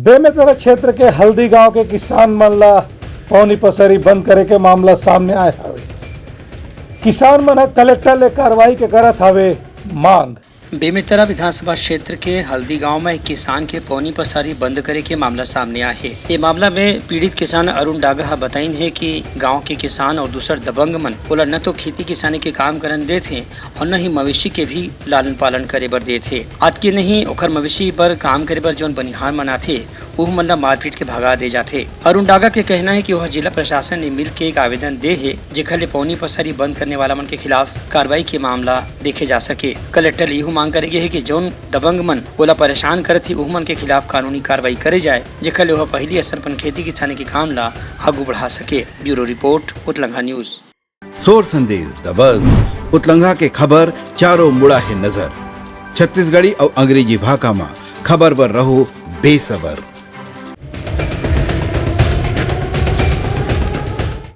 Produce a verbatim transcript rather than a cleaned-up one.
बेमेतरा क्षेत्र के हल्दी गांव के किसान मन ला पौनी पसरी बंद करे के मामला सामने आए हवे। किसान मन ह कलेक्टर ले कार्रवाई के करत हवे मांग। बेमेतरा विधानसभा क्षेत्र के हल्दी गांव में एक किसान के पौनी पसारी बंद करे के मामला सामने आए हे। ये मामला में पीड़ित किसान अरुण डागा ह बताइन हे कि गांव के किसान और दूसर दबंग मन ओला न तो खेती किसानी के काम करन देत हे और न ही मवेशी के भी लालन पालन करे बर देत हे। अतके नहीं, ओखर मवेशी बर काम करे बर जौन बनिहार मन आथे, उह मन ला मारपीट के भगा दे जाथे। अरुण डागा के कहना हे कि वह जिला प्रशासन ले मिल के एक आवेदन दे हे, जेखर ले पौनी पसारी बंद करने वाला मन के खिलाफ कार्रवाई के मामला देखे जा सके। कलेक्टर ले इहू मांग करे गे हे कि जौन दबंग मन ओला परेशान करत ही, उह मन के खिलाफ कानूनी कार्रवाई करे जाए, जेखर ले वह पहिली असन अपन खेती किसानी के काम ला आगू बढ़ा सके। Bureau report, Utlangha news. सोर संदेश, द बज। उतलंघा के खबर चारों मुड़ा हे नजर। छत्तीसगढ़ी अउ अंग्रेजी भाखा म खबर बर रहो बेसबर।